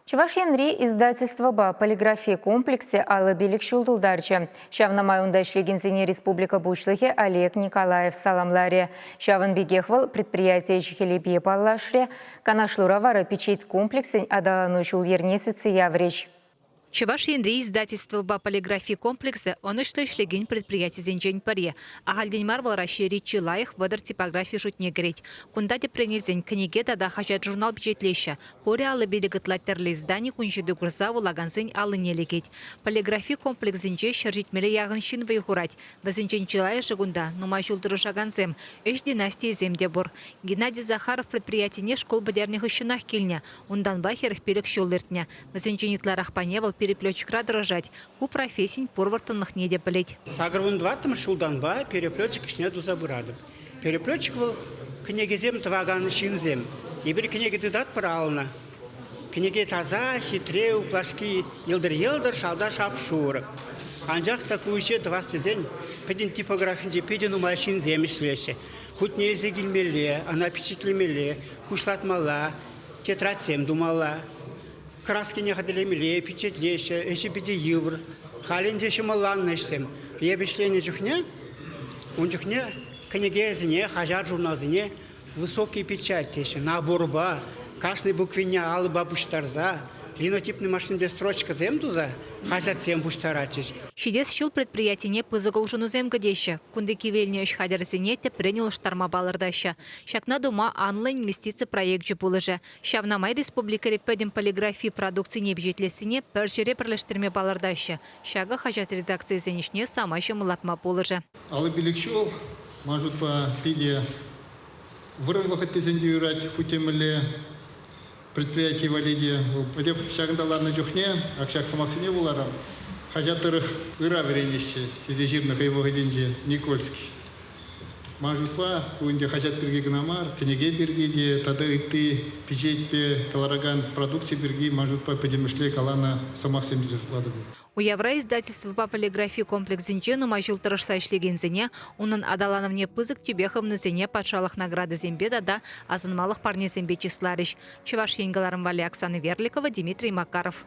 Чӑваш Енри издательствӑпа полиграфи комплексӗ 55 ҫул тултарчӗ. Ҫавна май унта ӗҫлекенсене республика Пуҫлӑхӗ Олег Николаев саламларӗ. Ҫавӑн пекех вӑл предприяти ӗҫӗ-хӗлӗпе паллашрӗ. Канашлура вара пичет комплексӗн аталану ҫул-йӗрне сӳтсе яврӗҫ. Чӑваш Енри издательствӑпа полиграфи комплексӗ ӑнӑҫлӑ ӗҫлекен предприятисенчен пӗри. Ахальтен мар вӑл Раҫҫейри чи лайӑх 30 типографи шутне кӗрет. Кунта тӗпрен илсен кӗнеке тата хаҫат-журнал пичетлеҫҫӗ. Пурӗ 55 ытла тӗрлӗ издани кун ҫути курса вулакансен аллине лекет. Полиграфи комплексӗнче 170-е яхӑн ҫын вӑй хурать. Вӗсенчен чылайӑшӗ кунта нумай ҫул тӑрӑшакансем, ӗҫ династийӗсем те пур. Геннадий Захаров предприятине шкул пӗтернӗ хыҫҫӑнах килнӗ. Унтанпа 45 ҫул иртнӗ. Вӗсенчен ытларах пайне вӑл переплетчикра тӑрӑшать. Ку профессин пур вӑрттӑнлӑхне те пӗлет. 84-мӗш ҫултанпа переплетчик ӗҫне туса пыратӑп. Переплетчик вӑл кӗнекесем тӑвакан ҫынсем. Эпир кӗнеке тытатпӑр ална. Кӗнеке таса, хитре, уплашки йӑлтӑр-йӑлтӑр, шалта шап-шурӑ. Анчах та ку ӗҫе тӑвас тесен пӗтӗм типографинче питӗ нумай ҫынсем ӗҫлеҫҫӗ. Хутне илсе килмелле, ӑна пичетлемелле, хуҫлатмалла, тетрадьсем тумалла, краскине хатӗрлемелле, пичетлеҫҫӗ, ӗҫӗ питӗ йывӑр. Халь ӗнтӗ ҫӑмӑлланнӑ ӗҫсем. Эпӗ ӗҫленӗ чухне, ун чухне кӗнекесене, хаҫат-журналсене высокий печать теҫҫӗ, наборпа, кашни буквине алӑпа пуҫтарса, линотипный машинпе строчкӑсем туса хаҫатсем пуҫтаратчӗҫ. Ҫитес ҫул предприятине пысӑк улшӑнусем кӗтеҫҫӗ. Кунти кивелнӗ ӗҫ хатӗрӗсене тӗпрен улӑштарма палӑртаҫҫӗ. Ҫакна тума анлӑ инвестици проекчӗ пулӑшӗ. Ҫавна май республикӑри пӗтӗм полиграфи продукцине пичетлессине пӗр ҫӗре пӗрлештерме палӑртаҫҫӗ. Ҫакӑ хаҫат редакцийӗсен ӗҫне самай ҫӑмӑллатма пулӑшӗ. 55 ҫул ман шутпа питӗ вӑрӑм вӑхӑт тесен те юрать, хуть те мӗнле предприяти валли те. Вӑл ҫакӑнта ларнӑ чухне ак ҫак сӑмахсене вуларӑм. Хаҫат тӑрӑх ыра вӗренеҫҫӗ тесе ҫырнӑ хӑй вӑхӑтӗнче Никольский. Ман шутпа, ку ӗнтӗ хаҫат пирки кӑна мар, кӗнеке пирки те тата ытти пичетпе кӑларакан продукци пирки ман шутпа пӗтӗмӗшле каланӑ сӑмахсем тесе шутлатӑп. Уявра издательствӑпа полиграфи комплексӗнче нумай ҫул тӑрӑшса ӗҫлекенсене, унӑн аталанӑвне пысӑк тӳпе хывнисене патшалӑх наградисемпе тата асӑнмалӑх парнесемпе чысларӗҫ. Чӑваш Ен кӑларӑм валли Оксана Верликова, Дмитрий Макаров.